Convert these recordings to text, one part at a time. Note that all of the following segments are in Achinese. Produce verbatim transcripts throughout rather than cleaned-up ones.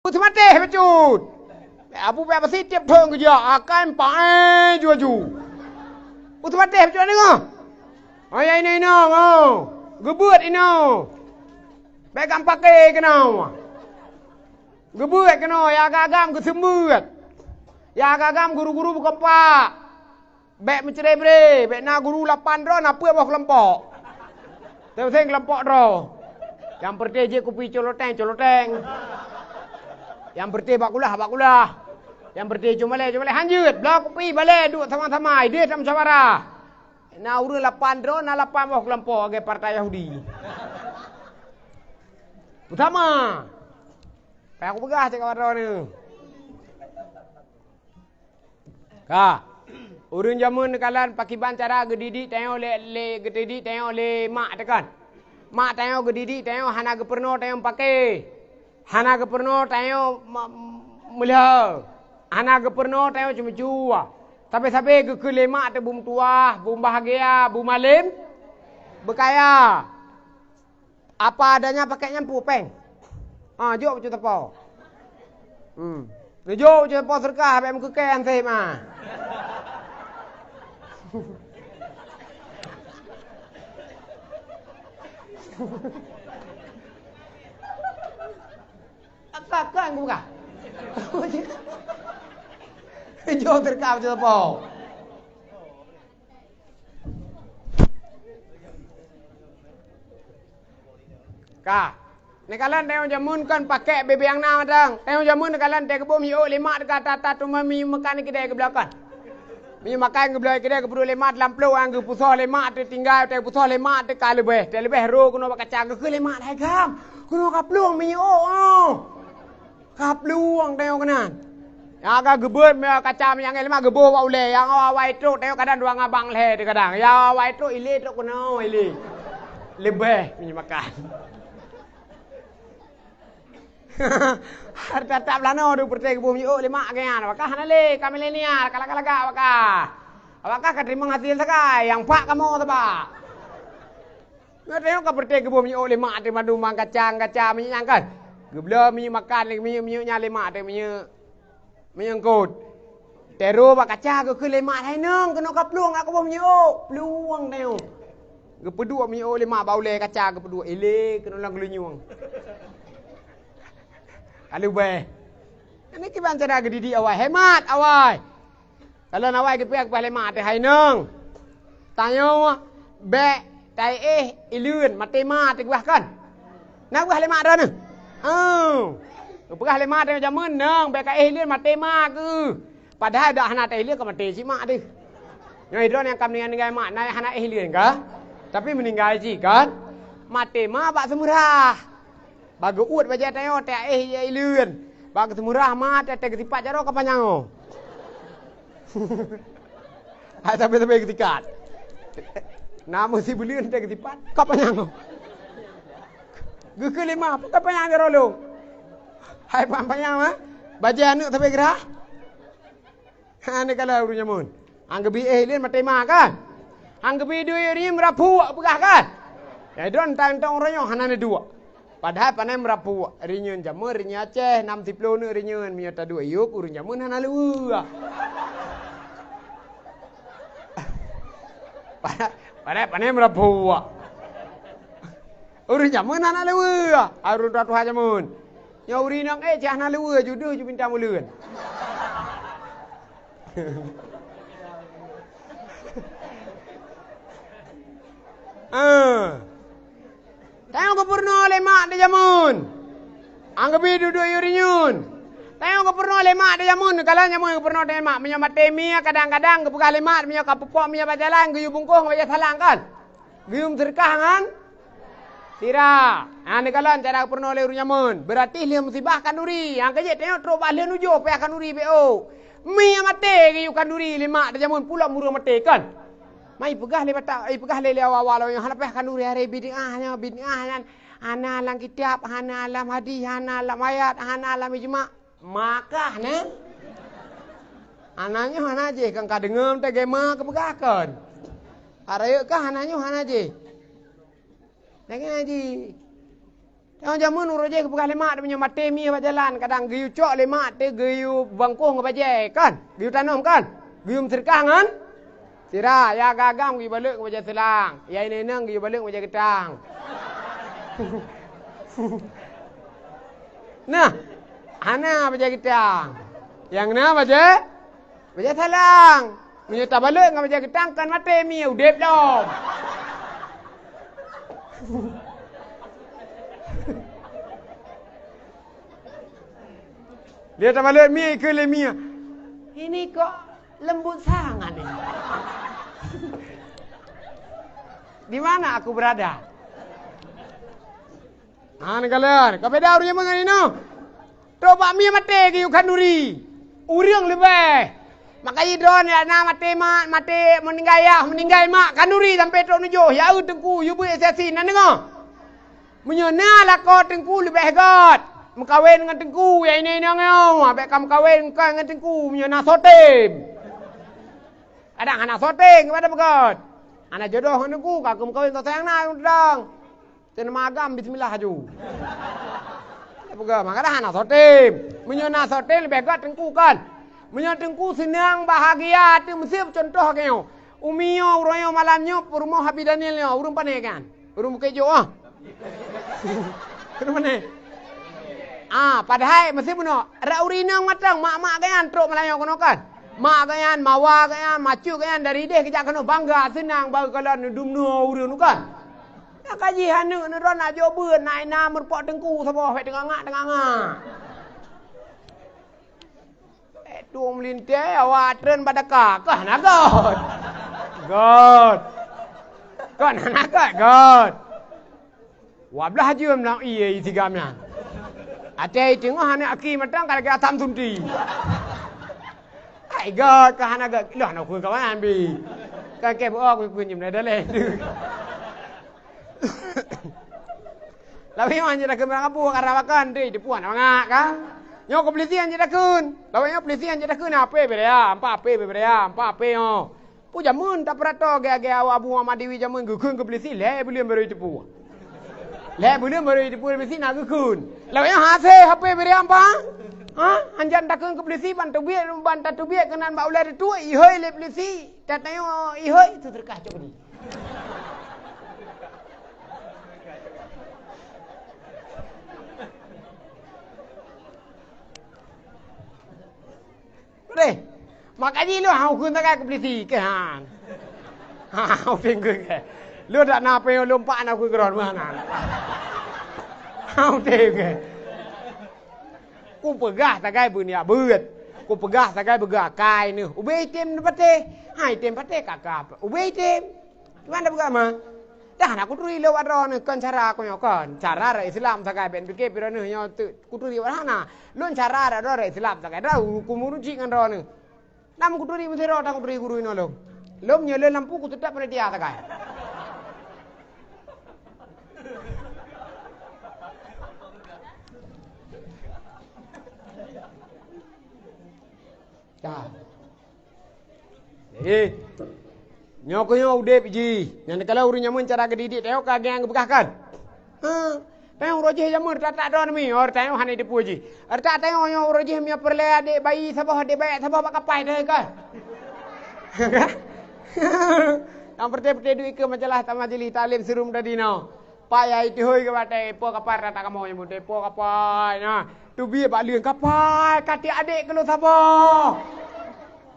Peue teumatéh bacut. Abu Bakar Siddiq tiep thon geujak, akan paéh ju-aju. Peue teumatéh bacut deungoe. Ayah inoe-inoe, oh. Geubeuet inoe. Bèk gam paké keunoe. Geubeuet keunoe, ya agam-agam geuseumeuet. Ya agam-agam guru-guru beukeumpak. Bèk meucré-bré, bèk na guru lapan droe, na peuet boh keulompok. Teuntèe keulompok droe. Nyang peureuteh jeuet kupi culoteng-culoteng. Nyang peureuteh bak kulah-bak kulah. Nyang peureuteh cumalée-cumalée, hanjeuet, bloe kupi balée duek sama-sama, ideh tam musyawarah. Na ureuëng lapan droe, na lapan boh keulompok lagée partai Yahudi. Beusama. Payah kupeugah cit kawan droeneuh. Ka. Ureuëng jameun neukalon pakiban cara geudidik tanyoe lé, lé geudidik tanyoe lé mak teuh kan. Mak tanyoe geudidik tanyoe hana geupeurunoe tanyoe meupaké. Hana geupeurunoe tanyoe ma-, meulheueh. Hana geupeurunoe tanyoe ceumeucue. Sabe-sabe geukheun lé mak teuh beumeutuwah, beumubahgia, beumalem, beukaya. Apa adanya pakai nyampuk péng. Ha, jok bacut sapo. Hmm. Neujok bacut sapo seudeukah, bèk meukeukée anseb, ha. Kakak buka. Neujok seudeukah bacut sapo. Ka. Neukalon tanyoe jameun kon pakék bebeng na mantong. Tanyoe jameun neukalon teuh geuboh miyueb lé mak teuka that-that teuma miyueb meukan keudè geubloe kon. Miyueb makan geubloe keudè geupeuduek lé mak lam plueng, geupusoh lé mak teuh tinggai, teuh geupusoh lé mak teuh ka leubeh. Teuh leubeh ro keunoe bak kaca geukheun lé mak, "Hai gam, keunoe ka plueng miyueb, oh." Ka plueng tanyoe keunan. Nyang ka geubeuet miyueb kaca miyueb angén leumah geuboh bak ulée. Nyang awai trok tanyoe kadang dua ngabang lhée teuh kadang. Nyang awai trok ilé trok keunoe ilé. Leubeh miyueb makan. Hareuta that beulanoe deuh peureutée geuboh miyueb lé mak geuh nyan. Awak kah hana lé, ka milenial, ka lagak-lagak awak kah. Awak kah ka teurimong hasil sagai, nyang pak kamoe sabak. Nyoe tanyoe ka peureutée geuboh miyueb lé mak teuh mandum, mang kacang-kacang miyueb nyan kan. Geubloe miyueb makan lé miyueb, miyueb nyan lé mak teuh miyueb, miyueb eungkot. Teuh ro bak kaca geukheun lé mak, "Hai nong, keunoe ka plueng, ka geuboh miyueb." Plueng tanyoe. Geupeuduek miyueb lé mak bak ulée kaca geupeuduek, ilé keunoe lam geulinyueng. Ka leubeh. Nyan kiban cara geudidik awai, hemat awai. Kalon awai geupeugah lé mak teuh, "Hai nong, tanyoe bèk taéh ileuen maté ma teuh geupeugah kon." Na geupeugah lé mak droeneuh? Oh. Geupeugah lé mak teuh jameun, "Nong, bèk kaéh ileuen maté ma keuh." Padahai dak hana taéh ileuen ka maté cit mak teuh. Nyoe droeneuh nyang ka meuninggai-ninggai mak, na hana éh ileuen ka? Tapi meuninggai cit kan? Maté ma bak seumeurah. Bak geuuet bajée tanyoe teuh éh ileuen. Bak geuseumurah ma teuh, teuh geusipat jaroe ka panyang oh. Hai sabe-sabe geusikat. Na meusibuleuen teuh geusipat ka panyang oh. Geukheun lé mak, "Peue ka panyang jaroe lôn?" Hai panyang-panyang, ha? Bajée aneuëk sabe geurah. Ha, neukalon ureuëng jameun. Han geubi éh ileuen maté ma kan? Han geubi duek ureuëng nyan meurapuk peugah kan? Ya, droe tantong uroe nyoe hana neuduek. Padahai panai meurapuk. Ureuëng nyan jameun, ureuëng nyan Aceh, nam siploh neuk ureuëng nyan. Meunyoe taduek yub, ureuëng jameun hana leuweue. Padahai, padahai panai meurapuk. Ureuëng jameun hana leuweue. Ureuëng tuha-tuha jameun. Nyoe ureuëng inong éh cit hana leuweue ju deuh ju bintang buleuen. Ah. Tanyoe geupeurunoe lé mak di jameun. Anggeubi dudoe ureuëng nyan. Tanyoe geupeurunoe lé mak di jameun, kalon jameun geupeurunoe lé mak. Meunyoe maté mie kadang-kadang geupeugah lé mak, meunyoe ka peuphok mie bak jalan geuyue bungkôh ngon bajée salang kan? Geuyue meuseudeukah ngon sira. Nyan dikalon cara geupeurunoe lé ureuëng jameun. Beurati lheueh musibah khanduri. Nyang keujeuet tanyoe trok bak lheueh nujoh payah khanduri B O. Mie maté geuyue khanduri lé mak di jameun pulom ureuëng maté kon. Ma ipeugah lé batak, ipeugah lé, lé awak-awak lawét nyoe hana payah khanduri, aré bid'ah nyan, bid'ah nyan hana lam kitab, hana lam hadih, hana lam ayat, hana lam ijma'. Makah nyan. Hana nyoe hana jih, kan ka deungoe teuh gema keupeugah kon. Ka rayeuk kah hana nyoe hana jih. Lagée nyan jih. Nyang jameun uroe jih geupeugah lé mak, meunyoe maté mie bak jalan, kadang geuyue cok lé mak teuh geuyue bungkôh ngon bajèe, kan? Geuyue tanom, kan? Geuyue meuseudeukah ngon sira, ya agam geuyue balot ngon bajèe seulang, ya inong-inong geuyue balot ngon bajèe geutang. Nah, hana bajèe geutang. Nyang na bajèe Bajèe seulang. Meunyoe tabalot ngon bajèe geutang, kon maté mie, udép lom. Lé tabalot mie, ikheun lé mie, "Ini kok lembut sangat ini? Di mana aku berada?" Hana kalon, ka beda ureueng nyan ngon inoe. Trok bak mie maté geuyue khanduri. Ureueng leubeh. Maka jih droeneuh na maté mak, maté meuninggai yah, meuninggai mak, khanduri sampoe trok neujôh, ya eu teungku, yue beuet siasat na deungoe. Meunyoe na lakoe teungku leubeh göt, meukawen ngon teungku, ya inong-inong nyoe, bèk ka meukawen kon ngon teungku, meunyoe na soe tem. Kadang hana soe tem, keupada peugöt. Hana jodoh ngon teungku, ka keu meukawen soe nyang na, ureueng. Teuma agam bismillah aju. Peugah, maka dah hana soe tem. Meunyoe na soe tem leubeh göt teungku kan. Meunyoe teungku seunang bahagia teuh meuseue contoh keu nyoe. Umi nyoe uroe nyoe malam nyoe peurumoh Abi Daniel nyoe ureueng pane kan. Ureueng Bukét Jok ah. Ureueng pane. Ah, padahai meuseue bunoe. Rak ureueng inong mantong mak-mak geuh nyan trok malam nyoe keunoe kan. Mak geuh nyan, mawa geuh nyan, macut geuh nyan dari déh geujak keunoe bangga seunang bak kalon dumnoe ureueng kan. Nyang ka jih aneuk neuron nak jok beuet, nak ina meureumpok teungku saboh, bèk teungangak-teungangak. Eh, tueng meulintèe, awak treun bak daka, kah na göt. Göt. Kah na göt, göt. Dua blaih jeuem lam ié sigam nyan. Até teungoh aneuk aki mantong ka lagèe asam sunti. Hai göt, kah na göt. Lah na keu kawan bi. Kan kèe beuo keu nyeum na daleh. Lawét nyoe hanjeuet takheun barang kapeue, ka rab akan, deh, teupuan mangat ka. Nyoe keu peulisi hanjeuet takheun. Lawét nyoe peulisi hanjeuet takheun, "Apé beu raya, ampa apé beu raya, ampa apé nyoe." Peue jameun tapeurato gaya-gaya awak Abu Muhammad Dewi jameun geukheun keu peulisi, lhèe buleuen baru jiteupeue. Lhèe buleuen baru jiteupeue peulisi na geukheun. Lawét nyoe hasé apé beu raya ampa. Ha? Hanjeuet takheun keu peulisi ban teubiet, ban tateubiet keunan bak ulèe teutuek, ihôi lé peulisi. Tatanyong ihôi, teuseudeukah cok di. Deh, maka jih lôn hana kheun sagai keu peulisi keu han. Ha, udeb kheun keu. Lôn dak na peue lôn pak na kheun keudroe meunan. Ha, udeb kheun. Kupeugah sagai beuniat beuet. Kupeugah sagai beugah akai neuh. Ubé item neupatéh. Hai item patéh ka-ka. Ubé item. Cuman dak peugah mah. Dah na kuturi lé droeneuh kon cara ku nyoe kon. Cara rot Islam sagai ben pike pih droeneuh nyoe tu kuturi wah na. Lôn cara rot droe rot Islam sagai dah huköm meuruji ngon droeneuh. Nam kuturi meusidroe dah kuturi guru inoe lôn. Lôn nyoe lé lampu kuteutap panitia sagai. Ka. Eh, nyoe keuh nyoe udeb jih. Nyan kalau ureueng nyameun cara geudidik, tayong ka geupeugah kan? Ha, tayong uroe jih jameun, tak-tak droe nami, oh, tayong hana jiteupeue jih. Tak tayong nyoe uroe jih meunyoe peureulèe adek bayi saboh, adek bayak saboh bak kapai teuh kan? Nyang peureté-peureté duek ikeue majalah ta-, majelis taklim sirum tadi nyoe. Pai ai teuhôi keu batèe, po kapai rata kamoe nyang meuteupok kapai na. Teubiet bak leuen kapai, ka tiek adek keu lôn saboh.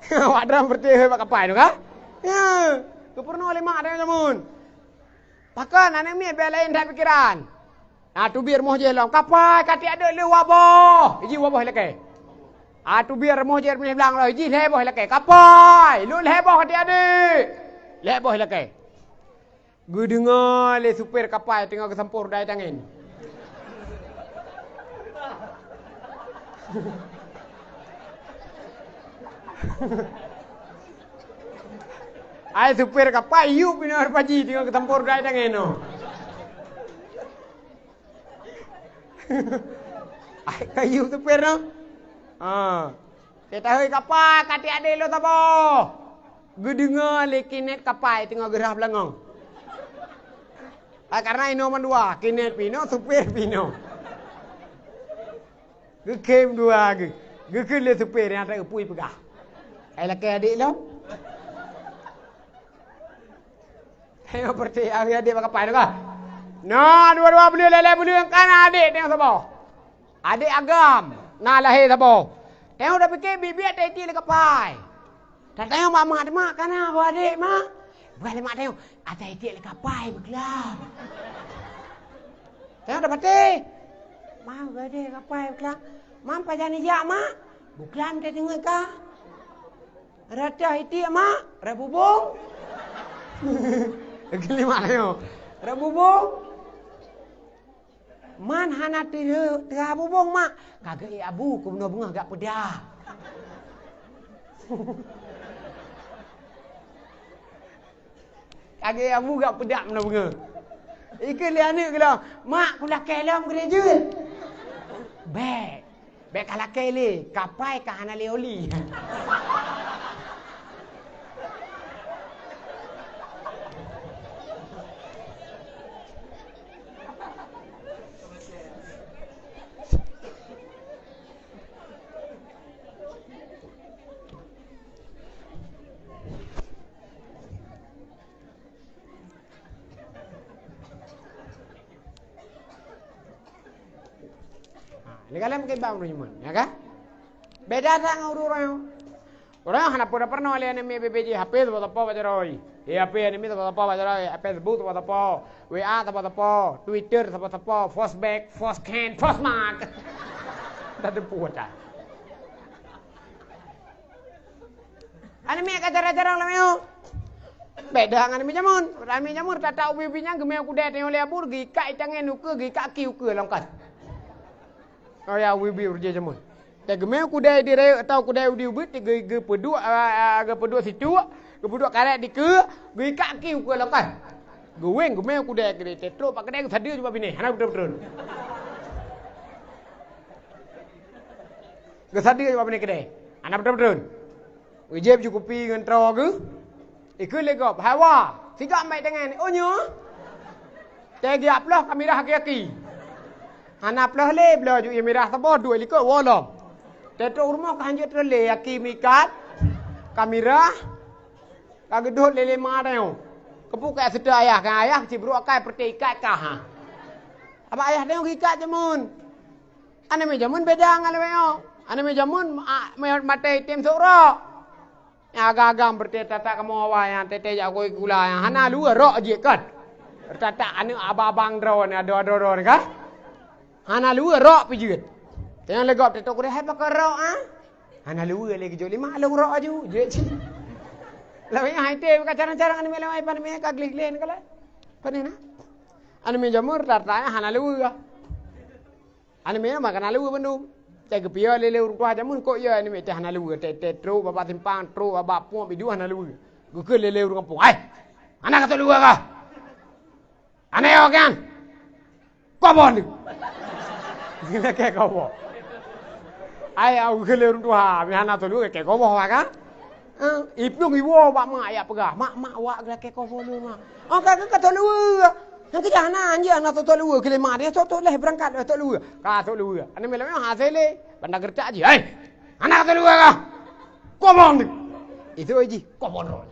Awak dram beuteuhôi bak kapai tu ka? Ya, geupeurunoe lé mak dan jameun. Pakon aneuk miet bèk laén that pikeran. Na teubiet rumoh jih lom, kapai ka tiek adek lôn waboh. Iji waboh ilakèe. A teubiet rumoh jih rumoh blang lom, iji lhèe boh ilakèe. Kapai, lôn lhèe boh ka tiek adek. Lhèe boh ilakèe. Geudeungoe lé supir kapai teungoh geusampôh rudai tangen. Ai supir kapai yub inoe rupaji teungoh geusampôh rudai tangen nyoe. Ai ka yub supir nyoe. Ha. Teuh tahôi kapai ka tiek adek lôn saboh. Geudeungoe lé kinét kapai teungoh geurhah beulangong. Ah, karena inoe mandua, kinet pih inoe, supir pih inoe. Geukhem dua geuh. Geukheun lé supir nyang ata geupui peugah, "Ai lakèe adék lom." Tanyoe peureté, "Ai adék bak kapai lom kah?" Na dua-dua buleuen, lhèe-lhèe buleuen, ka na adék tanyoe saboh. Adék agam, na lahé saboh. Tanyoe tapike biet-biet ata itiek lé kapai. Tatanyong bak mak, "Mak, ka na boh adék, Mak?" Peugah lé mak tanyoe, "Ata itiek lé kapai beuklam." Tanyoe tapatéh, "Mak, boh adék kapai beuklam. Mak, pajan ijak, Mak?" "Beuklam, tadeungo ka. Rata itiek, Mak, rot bubông." Geukheun lé mak tanyoe, "Rot bubông." "Man hana teuh-, teuhah bubông, Mak." "Ka geuék abu keu bunoe beungoh gak peudak." Ka geuék abu gak peudak bunoe beungoh. Ikheun lé aneuk geuh lom, "Mak, kulakèe lom keudéh jeuet." "Bèk. Bèk kalakèe lé, kapai ka hana lé oli." Ha, lé galak meukeubah ureueng nyoe, ya kan? Beda that ngon ureueng-ureueng nyoe. Ureueng hana pernah, pernah lé aneuk miet B P J, H P sapo-sapo bak jaroe. Eh, H P aneuk miet sapo-sapo bak jaroe, eh, Facebook sapo-sapo, W A sapo-sapo, Twitter sapo-sapo, Fosbek, Fosken, Fosmark. Dah teupeu dah. Aneuk miet ka jarang-jarang lam nyoe. Beda ngon aneuk miet jameun. Aneuk miet jameun tatak ubit-ubit nyan geumè kudai tanyoe lé abur, geuikat itangen ukeue, geuikat aki ukeue lam kas. Oh ya, ubit-ubit ureueng jameun. Teugeumè kudai di rayeuk atau kudai udi ubit, geu-, geupeuduek, a, a, geupeuduek situek, geupeuduek karet dikeue, geuikat aki ukeue lam kas. Geuwéng geumè kudai keudéh, trok bak keudè geusadeue jubak binéh, hana beutreun-treun. Geusadeue jubak binéh keudè, hana beutreun-treun. Geujép ju kupi ngon troe geuh. Ikheun lé gob, "Hai wa, sigak mè tangen." "Oh nyoe?" Teugiak ploh ka mirah aki-aki. Hana ploh lé, bloe ju ié mirah saboh, duek likot woe lom. Teutrok rumoh ka hanjeuet treun lé, aki meuikat, ka mirah, ka geudhôt lé lé ma tanyoe. Keupeue ka seutôt ayah, kan ayah cit brok akai peureté ikat kah, ha. Abak ayah tanyoe geuikat jameun. Aneuk miet jameun beda ngon lawét nyoe. Aneuk miet jameun, a, maté item sôk rok. Nyang agam-agam beureuté tatak kamoe awai nyang teuntèe jak kôi gula nyang hana luweue rok jih kan. Tatak aneuk abang-abang droe ni, adoe-adoe droe ni kan. Hana luweue rok pih jeuet. Tanyong lé gob teutok kudeh, "Hai pakon rok, ah?" "Hana luweue lé geujok lima lôn rok aju," jeuet cit. Lawét nyan hai teuh ka carang-carang aneuk miet lawét, pan miet ka gleh-gleh ni kalai. Pane na? Aneuk miet jameun tatak hana luweue. Aneuk miet nyoe maka na luweue bandum. Cai geupiôh lé-lé ureueng tuha jameun, kok iya aneuk miet teuh hana luweue, tét-tét trok bak simpang, trok bak pueng, biduh hana luweue. Geukheun lé-lé ureueng gampông, "Hai! Hana ka sôk luweue kah? Hana yo kan? Koh boh lé!" Lakèe koh boh. Ai, au geukheun lé ureueng tuha, meuhana sôk luweue lakèe koh boh, kan? Eh, iplueng iwoe bak mak, jak peugah, "Mak, mak, wak geulakèe koh boh lôn, mak." "Oh, ka, ka, ka sôk luweue." Nyang keujah na, anjing na sôk luweue, keu lé mak dia, "Sôk, sôk leh, beurangkat, sôk luweue." Ka sôk luweue. Aneuk miet lawét nyoe hasé lé, banda geureutak jih, "Hai! Hana ka sôk luweue kah? Koh boh lé!" Itu jih, koh boh lôn.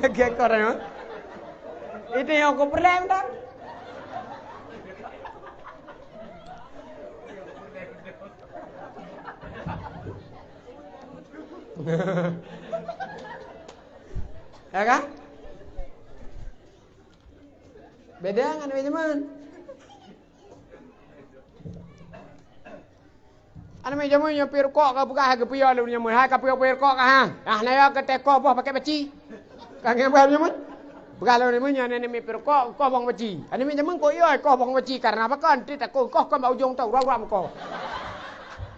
Lagèe koh nyoe. Itu nyang kau peureulèe dah. Ya kan? Beda ngon aneuk miet jameun. Aneuk miet jameun nyoe pih rukok ka peugah, hai geupiôh lé ureueng jameun. "Hai, ka piôh-piôh rukok kah, ha? Ah, na yo ka teukoh boh pakèt baci." Ka ngieng beuh jameun. Peugah lé ureueng jameun nyoe aneuk miet pih rukok, koh boh baci. Aneuk miet jameun kok yo koh boh baci, karena pakon? Teutakot koh kon bak ujong tau, uram-uram koh.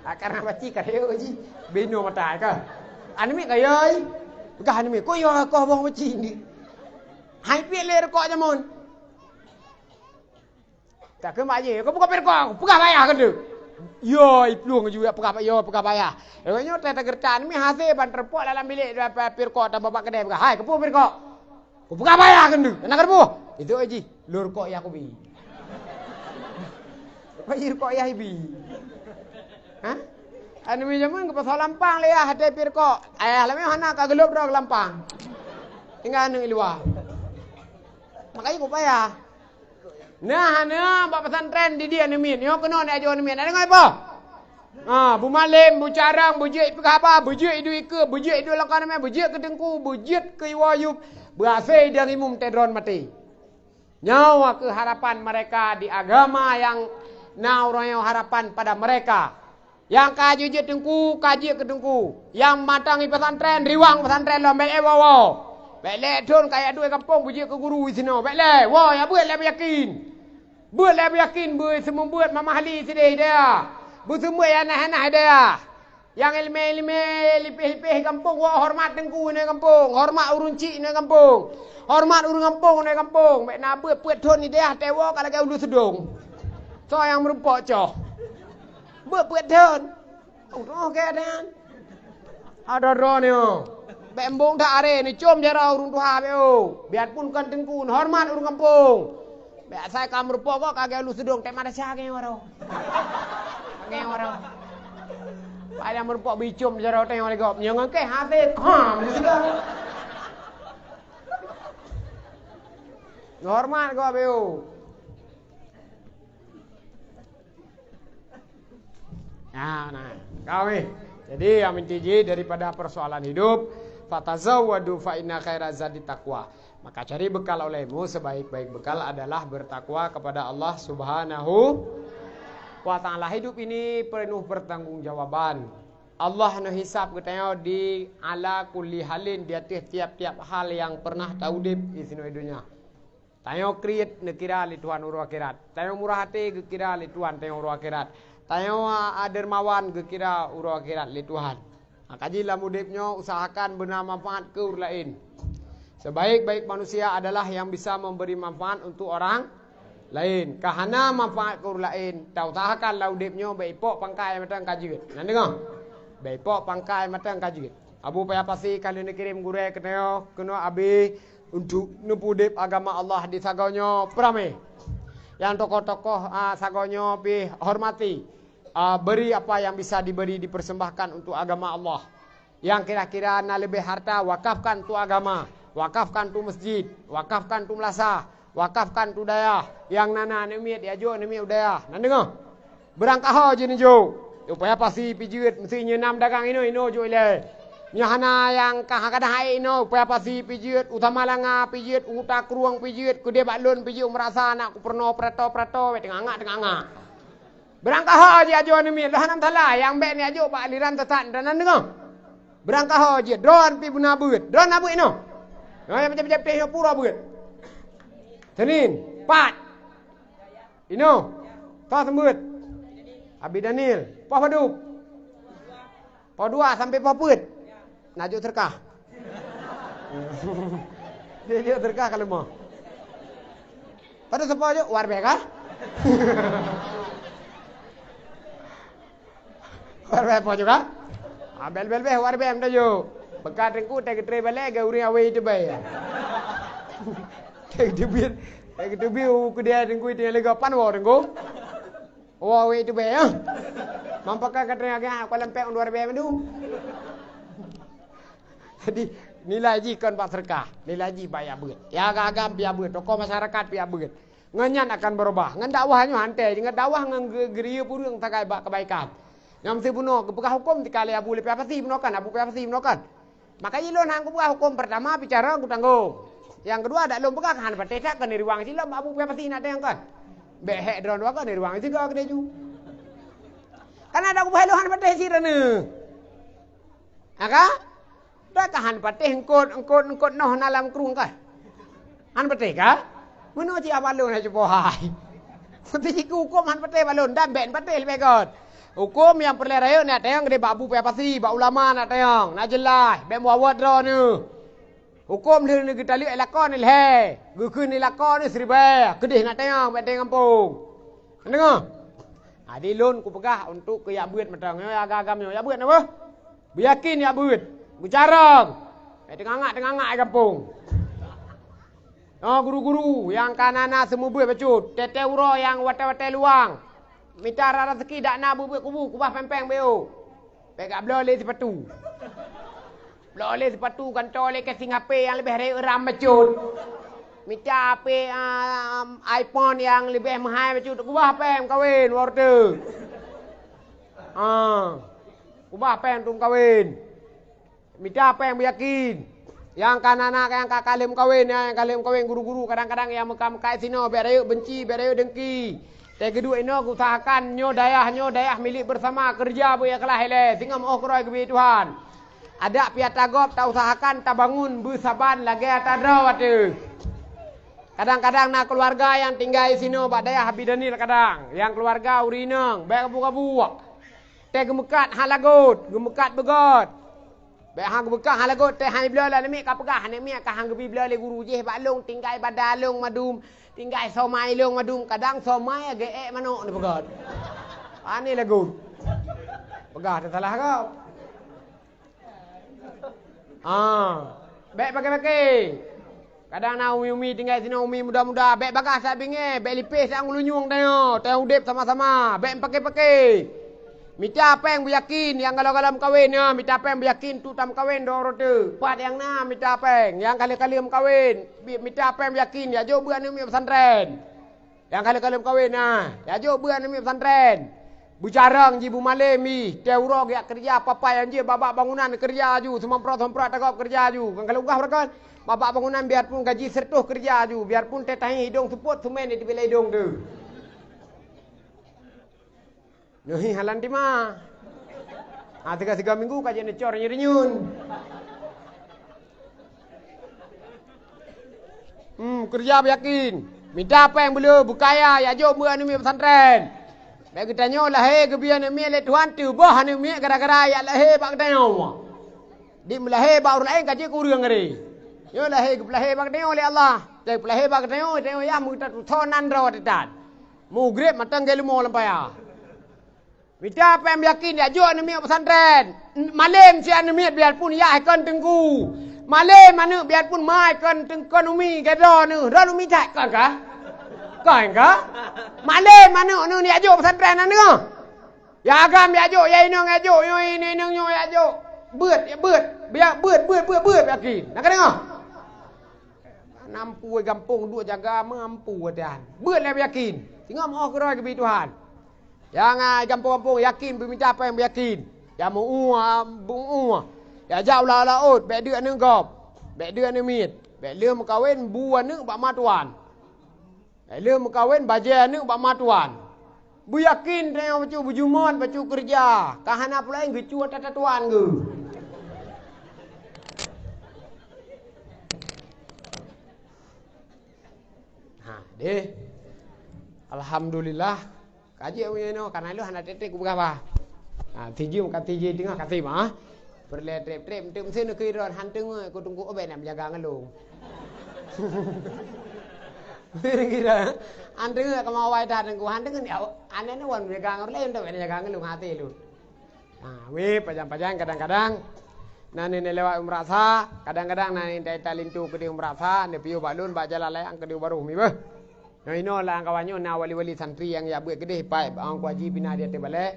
Ah, karena baci ka yo jih, binoe mata ka. Aneuk miet ka yo, peugah aneuk miet, "Kok yo koh boh baci ni?" Hai piet lé rukok jameun. Takheun bak jih, "Kau buka pirkok, peugah bak ayah keuneuk." Yo, iplueng ju, peugah, yo, peugah payah. Lagèe nyoe teuh tageureutak, mi hase ban teureumpok dalam bilék, dua pih rukok, tambah bak keudè, peugah, "Hai, keupeue pih rukok? Kupeugah payah keuneuk, hana keupeue." Itu jih, lôn rukok yah kubi. Apa jih rukok yah ibi? Hah? Anu mi jameun keu pasal lampang lé yah, hate pih rukok. Ayah lama hana ka geulop droe lampang. Tinggai aneuk i luwa. Makajih kupeugah payah. Nah, nah, bak pesantren didik aneuk miet. Nyoe keunoe neuajoe aneuk miet. Na deungö peue? Ha, beumalém, beucarông, beujeuet peugah haba, beujeuet iduek ikeue, beujeuet iduek lam kawan ramè, beujeuet keu teungku, beujeuet keu iwoe yup, beuhase idong imum teuh droen maté. Nyoe keuh harapan mereka di agama nyang na uroe nyoe harapan pada mereka. Nyang ka jeuet teungku, ka jeuet keu teungku. Nyang mantong i pesantren, riwang pesantren lom, bèk lé woe-woe. Bèk lé thon ka jak duek gampông beujeuet keu guru disinoe. Bèk lé, woe, jak beuet lé beuyakin. Beuet lé beuyakin, beuet seumeubeuet mamah li sideh hidayah. Beuseumeubeuet nyang hana-hana hidayah. Nyang ileumèe-ileumèe, lipéh-lipéh gampông, woe horeumat teungku inoe gampông, horeumat ureueng chik inoe gampông, horeumat ureueng gampông inoe gampông. Bèk na beuet peuet thon hidayah teuh woe ka lagèe uleue seudong. Soe nyang meurumpok coh? Beuet peuet thon. Oh, oh, keuadaan. Ada droe nyoe. Bèk embong that aré, neucom jaroe ureueng tuha bèk, oh. Biarpun kon teungku, neuhoreumat ureueng gampông. Bèk asai ka meurumpok kok ka geuh lu seudong, tét madrasah geuh waroe. Geuh waroe. Padahai meurumpok bicom jaroe teuh lé gob. Nyoe ngon kèh haféz. Ha, meusidang. Neuhoreumat gob bèk, oh. Nah, nah, kawé. Jadi, yang inti jih daripada persoalan hidup, "Fatazawwadu fa inna khaira zadi taqwa." Maka cari bekal olehmu, sebaik-baik bekal adalah bertakwa kepada Allah Subhanahu wa Ta'ala. Hidup ini penuh pertanggungjawaban. Allah neuhisab geutanyoe di ala kulli halin, di ateueh tiap-tiap hal yang pernah taudeb di sinoe donya. Tanyoe kriet neukira lé Tuhan uroe akhirat. Tanyoe murah até geukira lé Tuhan tanyoe uroe akhirat. Tanyoe, a, dermawan geukira uroe akhirat lé Tuhan. Maka jih lam udeb nyoe usahakan beuna manfaat keu ureueng laén. Sebaik-baik manusia adalah yang bisa memberi manfaat untuk orang lain. Ka hana manfaat keu ureueng laén, tausahakan lam udeb nyoe bèk ipok pangkai mantong ka jeuet. Na deungö? Bèk ipok pangkai mantong ka jeuet. Abu Paya Pasi ka lheueh neukirém gurèe keunoe, keunoe abéh untuk neupeudeb agama Allah di sagoe nyoe peuramé. Nyang tokoh-tokoh, a, sagoe nyoe pih hormati. A, beri apa yang bisa diberi, dipersembahkan untuk agama Allah. Nyang kira-kira na leubeh harta, wakafkan untuk agama, wakafkan untuk masjid, wakafkan untuk meulasah, wakafkan untuk dayah. Nyang na, na aneuk miet, ya jok aneuk miet u dayah. Na deungö? Beurangkaho jih neujok. Upaya pasi pih jeuet, meusti nyoe na meudagang inoe, inoe jok ilèe. Nyoe hana nyang ka, ka dahai inoe, upaya pasi pih jeuet, u Samalanga pih jeuet, u Takrueng pih jeuet, keudeh bak lôn pih jeuet, meurasa aneuk ku peurunoe peurato-peurato, bèk teungangak-teungangak. Beurangkaho jih ajoe aneuk miet, hana masalah, nyang bèk neuajoe bak aliran sesat, na deungö. Beurangkaho jih, droen pih beuna beuet, droen na beuet inoe. Nyoe nyang peucah-peucah pih nyoe pura beuet. Senin, pat. Inoe, toh seumeubeuet. Abi Daniel, poh padub? Poh dua sampai poh peuet. Na jok seudeukah. Jok seudeukah ka leumoh. Padub sapo jok? Warbèe kah? Warbèe po juga? Ah, bel, bel, bel, warbèe meutajok. Beukah teungku, teugeutreuk balèe, geu ureueng awai teubèe. Teugeuteubiet, teugeuteubiet, u keudè teungku, tinggai leuga pan woe teungku. Woe awai teubèe, ya. Mampaka ka teungoh geuh, kuala lempek undua ribèe mandum. Jadi, nilai jih kon bak seudeukah, nilai jih bak jak beuet. Ya agam-agam pih jak beuet, tokoh masyarakat pih jak beuet. Ngon nyan akan beurubah. Ngon dakwah nyoe hantei, ngon dakwah ngon ge-, geuriyeue ureueng sagai bak keubaikan. Nyang meusti bunoe geupeugah huköm tika lé Abu Paya Pasi bunoe kan, Abu Paya Pasi bunoe kan. Maka jih lôn han kupeugah huköm, peurtama bicara kutanggong. Nyang keudua dak lôn peugah hana patéh that keu neuriwang silom Abu Paya Pasi na teuh kan. Bèk hék droeneuh kan neuriwang sigoe keudeh ju. Kan dak kupeugah lôn hana patéh sidroeneuh. Ha ka? Dak ka han patéh eungkot, eungkot, eungkot noh na lam krueng kah? Han patéh kah? Meunoe cit abalon hai cupo hai. Meusti jikeu huköm han patéh balon, dan bèk patéh leubeh göt. Huköm nyang peureulèe rayeuk na tayang keudeh bak Abu Paya Pasi, bak ulama na tayang, na jeulaih, bèk meuawot droeneuh. Huköm lheueh neugeutaleuk i lakoe neuh lhèe, geukheun i lakoe neuh siribèe, keudeh na tayang bèk tayang gampông. Deungö? Jadi lôn kupeugah untuk keu jak beuet mantong. Nyoe agam-agam nyoe, jak beuet na beuh. Beuyakin jak beuet. Beucarông. Eh, teungangak-teungangak di gampông. Oh, guru-guru nyang ka na-na seumeubeuet bacut, teuntèe uroe nyang watèe-watèe luwang. Mita raseuki dak na beuet-beuet kubu, kubah péng-péng beu. Bèk gabloe lé sipatu. Bloe lé sipatu, gantoe lé casing H P nyang leubeh rayeuk ram bacut. Mita H P, ah, iPhone nyang leubeh meuhai bacut, kubah péng meukawen watèe. Ah. Kubah péng untuk meukawen. Mita péng beuyakin. Nyang ka na-na, nyang ka, ka lheueh meukawen, nyang ka lheueh meukawen guru-guru, kadang-kadang nyang meuka-meuka sinoe, bèk rayeuk beunci, bèk rayeuk dengki. Teuh geuduek inoe geuusahakan nyoe dayah, nyoe dayah milék beusama, keureuja beu ikhlaih ilèe, singoh meu'oh keudroe geubri Tuhan. Adak pih ata gob tausahakan tabangun beusaban lagèe ata droe ateueh. Kadang-kadang na keuluwarga nyang tinggai sinoe bak dayah Abi Daniel kadang, nyang keuluwarga ureueng inong, bèk gabu-gabu. Teuh geumeukat hana lagot, geumeukat beugöt. Bèk han geumeukat hana lagot, teuh han jibloe lé aneuk miet ka peugah, aneuk miet ka han geubi bloe lé guru jih bak lôn tinggai bada lôn madum, tinggai somai lôn madum, kadang somai geuék manok neupeugöt. Pane lagot. Peugah teusalah gob. Ah, bèk paké-paké. Kadang na umi-umi tinggai sinoe, umi muda-muda, bèk bagaih that bingèe, bèk lipéh that ngon lunyueng tanyoe, tanyoe udép sama-sama, bèk paké-paké. Mita péng beuyakin, nyang galom-galom meukawen nyoe, mita péng beuyakin tu tameukawen droe-droe teuh. Pat nyang na mita péng, nyang ka lheueh-ka lheueh meukawen, bi-, mita péng beuyakin, jak jok beuet aneuk miet pesantren. Nyang ka lheueh-ka lheueh meukawen, nah, jak jok beuet aneuk miet pesantren. Beucarông jih, beumalém jih, teuh uroe geujak keureuja, papa nyang jeuet bak-bak bangunan keureuja laju, seumamprot-seumamprot ata gob keureuja laju. Nyang ka lheueh peugah beureukan, bak-bak bangunan biarpun gaji seureutoh keureuja laju, biarpun teuh tahi idong seupôt seumén di teubiet lé idong teuh. Neuhi halan tima. Ha, tiga-tiga minggu ka jeuet neucor renyun-renyun. Hmm, keureuja beuyakin. Mita péng beuleu beukaya, jak jok beuet aneuk miet pesantren. Bèk geutanyoe lahé geubri aneuk miet lé Tuhan, teuboh aneuk miet gara-gara jak lahé bak geutanyoe. Di meulahé bak ureueng laén ka jeuet keu ureueng geuh. Nyoe lahé geupeulahé bak geutanyoe lé Allah. Teupeulahé bak geutanyoe, tanyoe yah meutatusoe nan droe teuh that. Mugreb mantong geuh leumo lam paya. Mita péng beuyakin jak jok aneuk miet pesantren. Malém si aneuk miet biarpun yah kon teungku. Malém aneuk biarpun ma kon teungku umi gadôh neuh. Droeneuh umi that kon kah? Kon kah? Malém aneuk neuh jak jok pesantren aneuk. Ya agam jak jok, ya inong jak jok, nyoe inong nyoe jak jok. Beuet, beuet, beuet, beuet, beuet, beuet yakin. Na ka deungoe? Mampu gampông duek jaga, mampu dan. Beuet lé yakin. Singoh meu'oh keudroe geubri Tuhan. Nyang ai gampông-gampông yakin beumita péng beuyakin. Ya meu-ue, meu-ue. Ya jak u laôt-laôt, bèk deuek aneuk gob. Bèk deuek aneuk miet. Bèk lheueh meukawen bu aneuk bak ma tuan. Bèk lheueh meukawen bajèe aneuk bak ma tuan. Beuyakin tanyoe bacut beujumôt bacut keureuja. Ka hana peue laén geucue ata tuan geuh. Ha, deh. Alhamdulillah. Ka jeuet meunyoe inoe, kana lôn hana trép-trép kupeugah bah. Ha, sijeuem ka sijeuem teungoh ka sima. Peureulèe trép-trép, eunteuk meusé neukeue droe, han teungeut ku teungku, oh, bèk na meujaga ngon lôn. Meusé neukeue droe, han teungeut ka meuawai that teungku, han teungeut ni, aneuk nyoe wan meujaga ngon lôn, eunteuk bèk na jaga ngon lôn, hase lôn. Ha, wéh, pajan-pajan kadang-kadang na nenek lewat u Meuraksa, kadang-kadang na nenek ita linto keudéh u Meuraksa, neupiôh bak lôn bak jalan layang keudéh u Barôh mi beuh. Nyoe inoe lam kawan nyoe na wali-wali santri nyang jak beuet keudéh, pat Ong Kuaji pih na di ateueh balèe,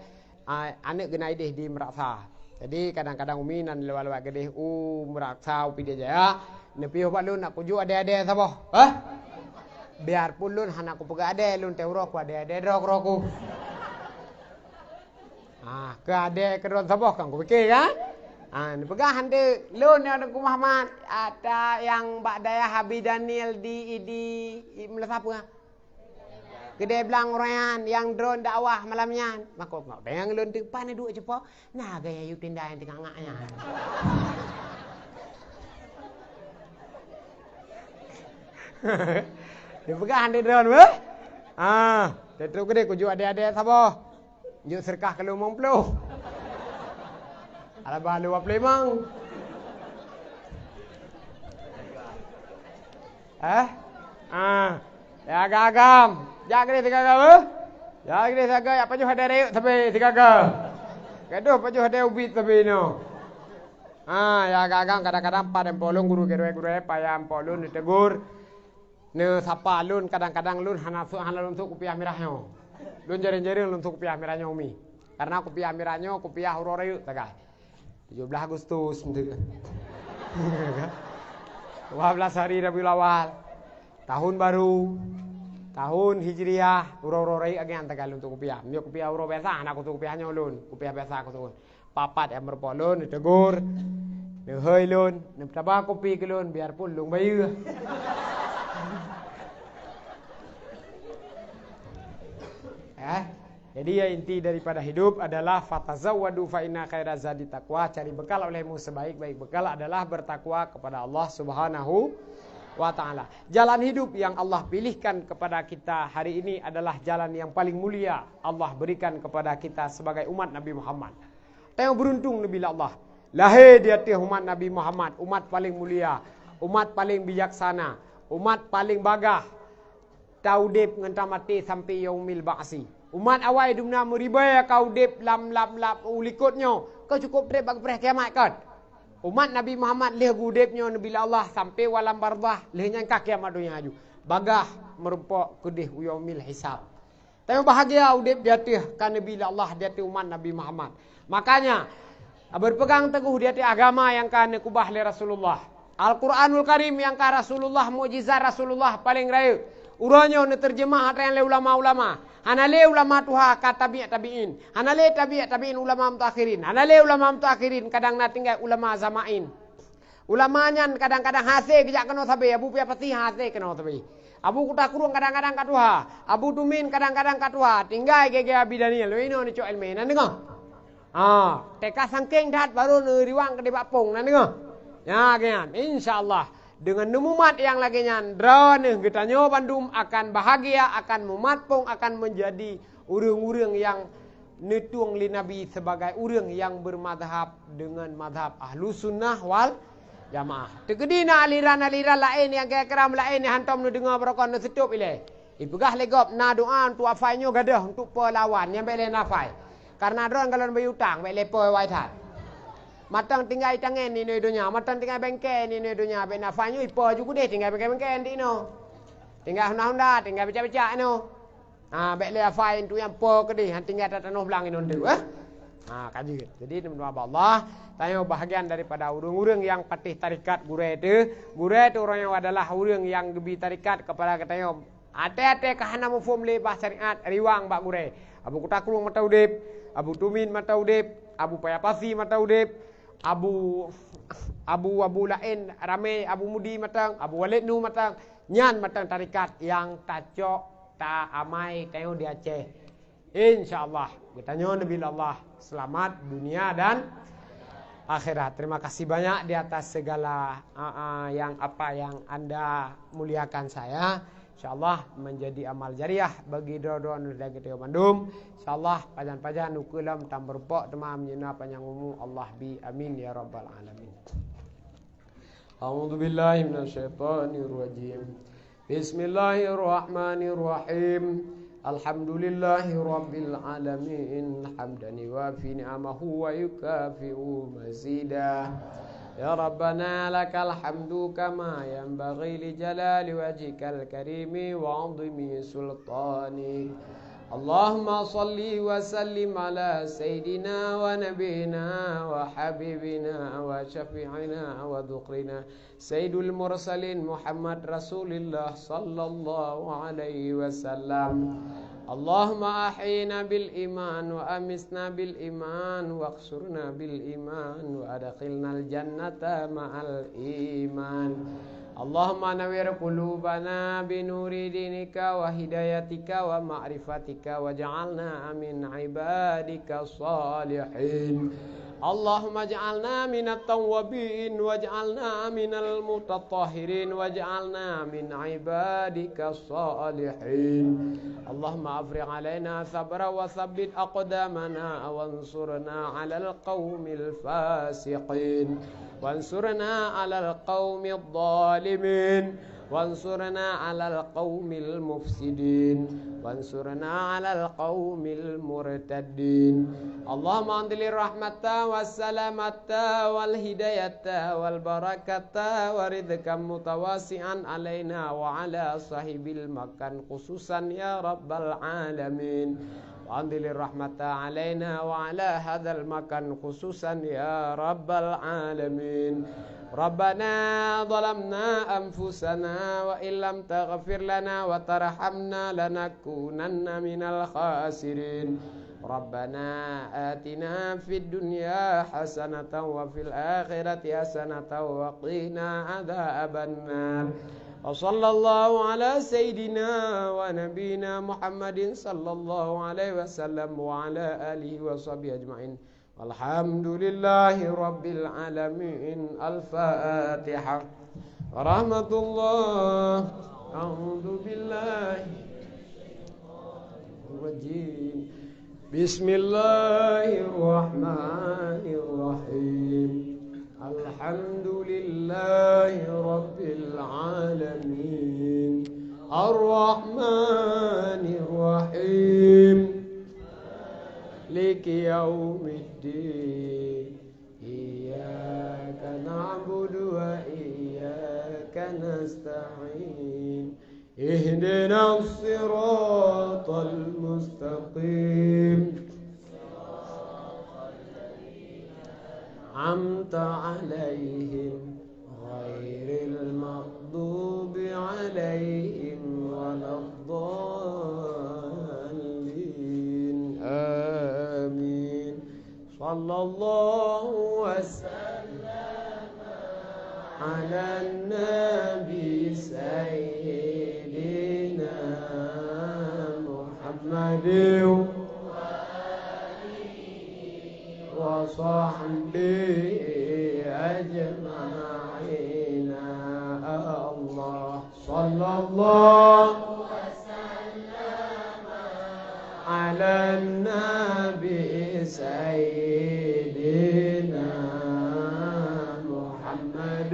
a, aneuk geuh na idéh di Meuraksa. Jadi kadang-kadang umi na lewat-lewat keudéh u Meuraksa, u Pidie Jaya, neupiôh bak lôn nak kujok adèe-adèe saboh. Hah? Biarpun lôn hana kupeugah adèe, lôn teuh uroe ku adèe-adèe droe keudroe ku. Ah, keu adèe keudroe saboh kan kupiké kan? Ah, neupeugah han deuek, lôn nyang Teungku Muhammad, ata nyang bak dayah Abi Daniel di, di, di Meulasapeue. Keudè Blang Rayyan nyang droen dakwah malam nyan. Mako, mako, dayang lôn teupan duek ceupok, na gaya yue tenda nyang teungangak nyan. Neupeugah han deuek droen weh. Ah, teutrok keudè kujok adèe-adèe saboh. Jok seudeukah keu lôn limong ploh. Alaba lôn dua ploh limong. Eh? Ah. Ya agam-agam. Jak keudéh sigoe-goe, eh? Ya, geude sagai, apa jeuh ada rayek sabe sigaga. Gadoh apa jeuh ada ubit sabe inoe. Ha, ya gagang kadang-kadang pat ampok lôn guru gurée-gurée payah ampok lôn ditegur. Neusapa lôn kadang-kadang lôn hana su-, hana lôn sôk kupiah mirah nyoe. Lôn jareueng-jareueng lôn sôk kupiah mirah nyoe umi. Karena kupiah mirah nyoe kupiah uroe rayeuk sagai. Tujuh belas Agustus, dua belas hari Rabiul Awal, tahun baru, tahun Hijriah, uroe-uroe rayeuk agian tagai lôn sôk kupiah. Meunyoe kupiah uroe biasa, hana kusôk kupiah nyoe lôn, kupiah biasa kusôk. Papat nyang meurumpok lôn, neutegur, neuhôi lôn, neutaba kupi keu lôn, biarpun lôn bayeue. Eh? Jadi, ya, inti daripada hidup adalah fatazawwadu fa inna khaira zadi taqwa. Cari bekal olehmu, sebaik-baik bekal adalah bertakwa kepada Allah Subhanahu wa taala. Jalan hidup yang Allah pilihkan kepada kita hari ini adalah jalan yang paling mulia Allah berikan kepada kita sebagai umat Nabi Muhammad. Tanyoe beuruntung neubi lé Allah. Lahé di ateueh umat Nabi Muhammad, umat paleng mulia, umat paleng bijaksana, umat paleng bagaih. Taudeb ngon tamaté sampai yaumil ba'si. Umat awai dumna meuribèe ka udeb lam, lam, lam u likot nyoe, ka cukôp treb bak geupreh kiamat kon. Umat Nabi Muhammad lheueh geuudeb nyoe neubi lé Allah sampai u alam barzakh, lheueh nyan ka kiamat donya aju. Bagaih meurumpok keudeh u yaumil hisab. Tanyoe bahagia udeb di ateueh ka neubi lé Allah di ateueh umat Nabi Muhammad. Makanya, berpegang teguh di ateueh agama nyang ka neukeubah lé Rasulullah. Al-Quranul Karim nyang ka Rasulullah, mukjizat Rasulullah paleng rayeuk. Uroe nyoe neuteurjeumah atra nyan lé ulama-ulama. Hana lé ulama tuha ka tabi' tabi'in. Hana lé tabi' tabi'in ulama mutaakhirin. Hana lé ulama mutaakhirin kadang na tinggai ulama zamain. Ulama nyan kadang-kadang hasé geujak keunoe sabe, Abu Paya Pasi hasé keunoe sabe. Abu Kuta Krueng kadang-kadang ka tuha, Abu Tumin kadang-kadang ka tuha, tinggai gaya-gaya Abi Daniel, weh inoe neucok ileumèe, na deungoe? Ha, teuka sangkeng that baru neuriwang keudeh bak pong, na deungoe? Nyan, nyan, insya Allah. Deungon neumumat nyang lagèe nyan, droeneuh geutanyoe bandum akan bahagia, akan mumat pong, akan meunjadi ureueng-ureueng nyang neutueng lé Nabi sibagai ureueng nyang beumadhab deungon madhab Ahlussunnah wal Jamaah. Teukeudi na aliran-aliran laén nyang kira-kira meulaén nyang hántom neudeungoe barokon neuseutôb ilèe. Ipeugah lé gob na doa untuk afai nyoe gadôh untuk peulawan nyang bèk lé nafai. Karena droen galon bayeue utang bèk lé peue wai that. Mantong tinggai tangen inoe donya, mantong tinggai bengke inoe donya, bèk nafai nyoe ipo ju keudeh tinggai bengke-bengke di inoe. Tinggai honda-honda, tinggai becak-becak inoe. Ha, bèk lé afai untuk nyang po keudeh, han tinggai that tanoh blang inong tu, eh? Ha, ka jeuet. Jadi, teuma-teuma bak Allah, tanyoe bahagian daripada ureueng-ureueng nyang patéh tarekat gurèe teuh. Gurèe teuh ureueng nyan adalah ureueng nyang geubi tarekat keupada geutanyoe. Até-até ka hana muphom lé bah syariat, riwang bak gurèe. Abu Kuta Krueng mantong udeb, Abu Tumin mantong udeb, Abu Paya Pasi mantong udeb, Abu, Abu, Abu laén ramé, Abu Mudi mantong, Abu Walid Nu mantong. Nyan mantong tarekat nyang tacok ta amai tanyoe di Aceh. Insya Allah, geutanyoe neubi lé Allah seulamat dunia dan akhirat. Terima kasih banyak di atas segala, a, a, yang apa yang anda muliakan saya. Insya Allah menjadi amal jariah bagi droe-droe dan geutanyoe bandum. Insya Allah pajan-pajan ukeue lom tameurumpok teuma meunyoe na panyang umu Allah bi. Amin ya rabbal alamin. أعوذ بالله من الشيطان الرجيم. بسم الله الرحمن الرحيم. الحمد لله رب العالمين، حمدا يوافي نعمه ويكافئ مزيده. يا ربنا لك الحمد كما ينبغي لجلال وجهك الكريم وعظيم سلطانك. اللهم صل وسلم على سيدنا ونبينا وحبيبنا وشفيعنا وذخرنا سيد المرسلين محمد رسول الله صلى الله عليه وسلم. اللهم أحينا بالإيمان وأمتنا بالإيمان واحشرنا بالإيمان وأدخلنا الجنة مع الإيمان. اللهم نور قلوبنا بنور دينك وهدايتك ومعرفتك واجعلنا من عبادك الصالحين. اللهم اجعلنا من التوابين واجعلنا من المتطهرين واجعلنا من عبادك الصالحين. اللهم أفرغ علينا صبرا وثبت أقدامنا وانصرنا على القوم الفاسقين وانصرنا على القوم الظالمين. وانصرنا على القوم المفسدين. وانصرنا على القوم المرتدين. اللهم أنزل الرحمة والسلامة والهداية والبركة ورزقا متوسعا علينا وعلى صاحب المكان خصوصا يا رب العالمين. وأنزل الرحمة علينا وعلى هذا المكان خصوصا يا رب العالمين. ربنا ظلمنا أنفسنا وإن لم تغفر لنا وترحمنا لنكونن من الخاسرين. ربنا آتنا في الدنيا حسنة وفي الآخرة حسنة وقنا عذاب النار. وصلى الله على سيدنا ونبينا محمد صلى الله عليه وسلم وعلى آله وصحبه أجمعين. الحمد لله رب العالمين. الفاتحة. ورحمة الله. أعوذ بالله الرجيم. بسم الله الرحمن الرحيم. الحمد لله رب العالمين. الرحمن الرحيم. مالك يوم الدين. إياك نعبد وإياك نستعين. اهدنا الصراط المستقيم. أنعمت عليهم غير المغضوب عليهم ولا الضالين. آمين. صلى الله وسلم على النبي سيدنا محمد وصحبه أجمعين. الله. صلى الله على النبي سيدنا محمد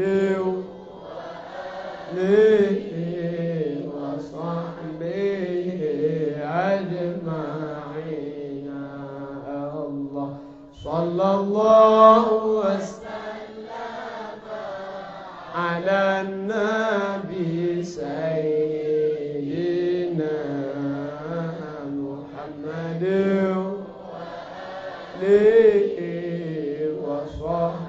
وآله وصحبه أجمعين. الله. صلى الله وسلم على النبي سيدنا محمد وآله وصحبه